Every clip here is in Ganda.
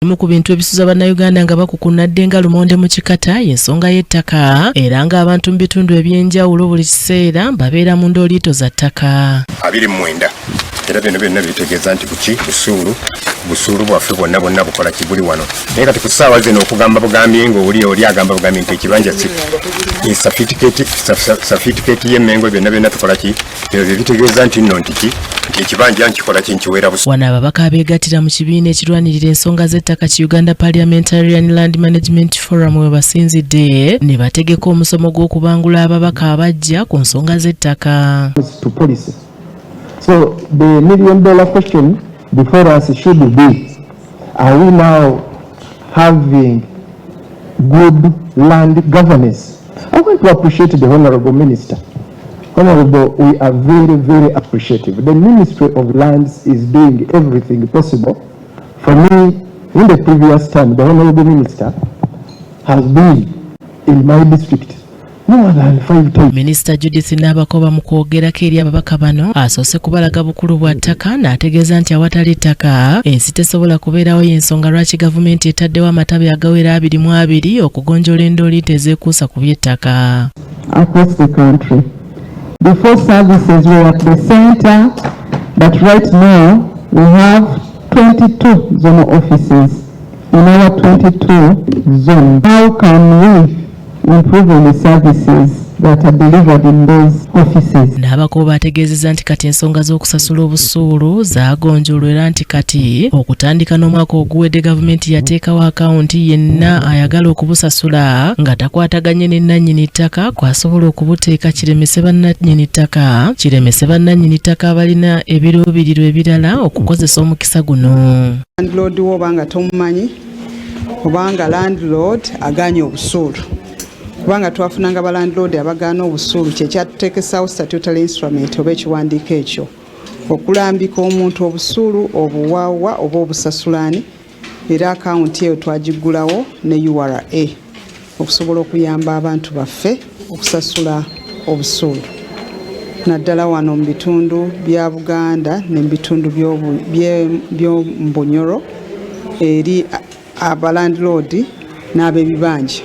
Ebimu ku bintu ebisuza Bannayuganda nga bakukunnadde nga lumonde mu kikata y'ensonga y'ettaka era ng'abantu mu bitundu eby'enjawulo buli kiseera babeera mu ndooliito za ttaka. 29 era bino byonna bitegeeza nti buki busuulu, busuulu bwaffe bwonna bwonna bukola kibuli wano. Naye kati ku ssaawa zino okugamba bugambye ng'oli oli agamba bugambye nti ekibanja si safitiikeeti y'Emmengo, byonna byonna tukola ki, ebyo bye bitegeeza nti nno nti ki nti ekibanja nkikola ki, nkiweera busu. Wano ababaka abeegattira mu kibiina ekirwanirira ensonga z'ettaka ki Uganda Parliamentarian Land Management Forum we basinzidde ne bategeka omusomo gw'okubangula ababaka abajja ku nsonga z'ettaka. To policy. So the $1 million question before us should be, are we now having good land governance? I want to appreciate the Honorable Minister. Honorable, we are very, very appreciative. The Ministry of Lands is doing everything possible. For me, in the previous term, the Honorable Minister has been in my district more than five times. Minisita Judith Nabakoba mu kwogerako eri ababaka bano asoose kubalaga bukulu bwa ttaka n'ategeeza nti awatali ttaka ensi tesobola kubeerawo, y'ensonga lwaki gavumenti etaddewo amatabi agawera 22 okugonjoola endooliito ezeekuusa ku by'ettaka. Across the country. Before, services were at the center, but right now we have 22 zonal offices in our 22 zones. How can we improve on the services that are delivered in those offices? Nabakoba ategeezezza nti kati ensonga z'okusasula obusuulu zaagonjoolwa era nti kati okutandika n'omwaka oguwedde gavumenti yateekawo akawunti yenna ayagala okubusasula nga takwataganye ne nnannyini ttaka kw'asobola okubuteeka kiremese bannannyini ttaka abalina ebiruubirirwa ebirala okukozesa omukisa guno. Landlord wo obanga tomumanyi, obanga landlord aganye obusuulu, kubanga twafunanga ba landlord abagaana obusuulu, kyekyatuteekesaawo statutory instrument oba ekiwandiiko ekyo okulambika omuntu obusuulu obuwawa oba obusasulaani. Era akawunti eyo twagiggulawo ne URA okusobola okuyamba abantu baffe okusasula obusuulu, naddala wano mu bitundu bya Buganda ne mu bitundu by'omu Bunyoro eri abalandlord n'ab'ebibanja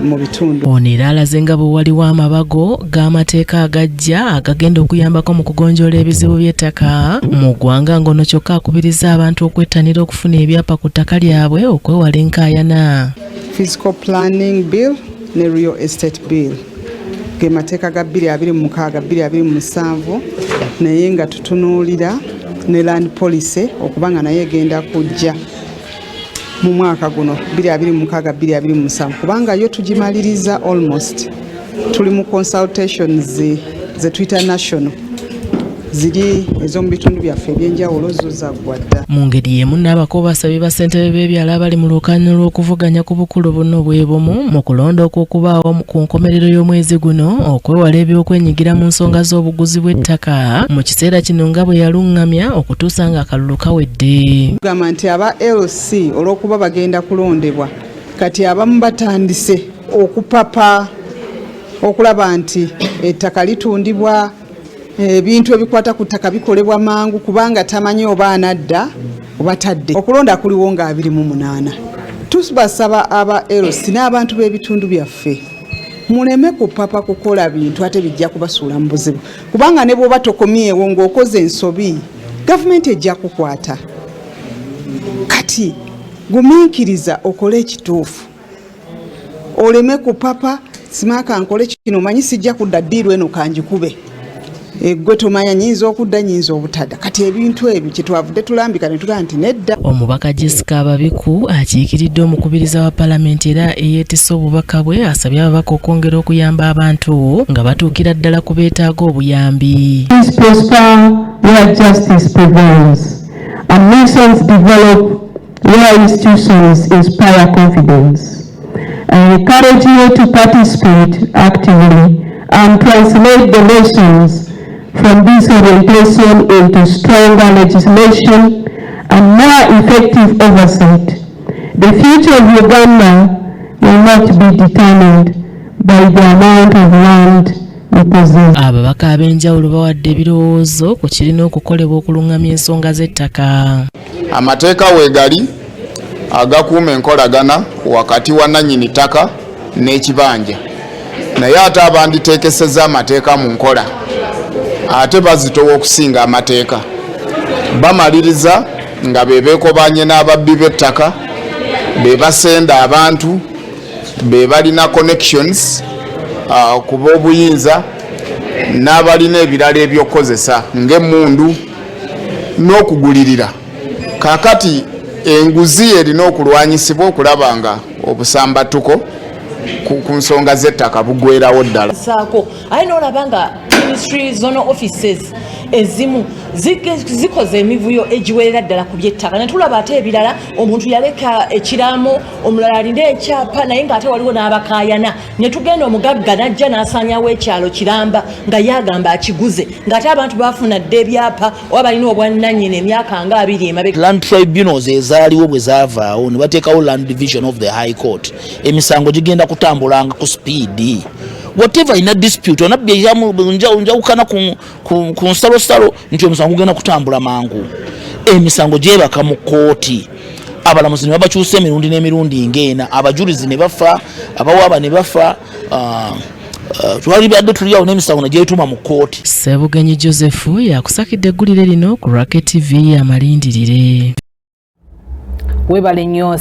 mu bitundu. Ono era alaze nga bwe waliwo amabago g'amateeka agajja agagenda okuyambako mu kugonjoola ebizibu by'ettaka mu ggwanga, ng'ono kyokka akubiriza abantu okwettanira okufuna ebyapa ku ttaka lyabwe okwewala enkaayana. Physical Planning Bill ne Real Estate Bill ge mateeka ga 2026 2027, naye nga tutunuulira ne land policy okuba nga naye egenda kujja mu mwaka guno 2026 2027, kubanga yo tugimaliriza almost, tuli mu consultations ze tuyita national, ziri ez'omu bitundu byaffe ebyenjawulo zo zaggwa dda. Mu ngeri y'emu n'abakoba basabye bassentebe b'ebyalo abali mu lukaano lw'okuvuganya ku bukulu buno bwe bumu mu kulonda okw'okubaawo ku nkomerero y'omwezi guno okwewala ebyokwenyigira mu nsonga z'obuguzi bw'ettaka mu kiseera kino nga bwe yaluŋŋamya okutuusa ng'akalulu kawedde. Tugamba nti aba LC olw'okuba bagenda kulondebwa, kati abamu batandise okupapa okulaba nti ettaka litundibwa, ebintu ebikwata ku ttaka bikolebwa mangu, kubanga tamanyi oba anadda oba tadde. Okulonda kuliwo nga 28. Tubasaba aba LC n'abantu b'ebitundu byaffe muleme kupapa kukola bintu ate bijja kubasuula mu buzibu, kubanga ne bw'oba tokomyewo ng'okoze ensobi, gavumenti ejja kukwata. Kati gumiikiriza okole ekituufu, oleme kupapa simaaka nkole kino, manyi sijja kudda, ddiiru eno kanjikube. Eggwe tomanya, nyinza okudda, nyinza obutadda. Kati ebintu ebyo kyetwavudde tulambika ne tugamba nti nedda. Omubaka Jessica Ababiku akiikiridde omukubiriza wa palamenti era eyeetisse obubaka bwe asabye ababaka okwongera okuyamba abantu nga batuukira ddala ku beetaaga obuyambi. Peace prosper where justice prevails, and nations develop where institutions inspire confidence. I encourage you to participate actively and translate the lessons from this orientation into stronger legislation and more effective oversight. The future of Uganda will not be determined by the amount of land we possess. Ababaka ab'enjawulo bawadde ebirowoozo ku kirina okukolebwa okuluŋŋamya ensonga z'ettaka. Amateeka weegali. Agakuuma enkolagana wakati wa nannyini ttaka n'ekibanja, naye ate abanditeekesezza amateeka mu nkola ate bazitowa okusinga amateeka. Bamaliriza nga be beekobanye n'ababbi b'ettaka, be basenda abantu, be balina connections ku b'obuyinza n'abalina ebirala eby'okukozesa ng'emmundu n'okugulirira. Kaakati enguzi erina okulwanyisibwa okulaba nga obusambattuko ku nsonga z'ettaka bugwerawo ddala. Saako aye n'olaba nga ministry zonal offices ezimu zikoze emivuyo egiwerera ddala ku by'ettaka, ne tulaba ate ebirala, omuntu yaleka ekiraamo, omulala alina ekyapa, naye ng'ate waliwo n'abakaayana, ne tugenda omugagga n'ajja n'asaanyawo ekyalo kiramba nga ye agamba akiguze, ng'ate abantu baafuna dda ebyapa oba balina obwannannyini emyaka nga 20 emabega. Land tribunals ezaaliwo bwe zaavaawo ne bateekawo Land Division of the High Court, emisango gigenda kutambulanga ku speed. Whatever ina dispute onabbi njawukana ku nsalosalo nti omusango gugenda kutambula mangu. Emisango gyebaka mu kooti, abalamuzi ne babakyusa emirundi n'emirundi ng'ena, abajulizi ne bafa, abawaaba ne bafa. Twali badde tuli awo n'emisango ne gyetuma mu kooti. Ssebugenyi Joseph yakusakidde eggulire lino ku Rocket TV, amalindirire. Webale nnyo.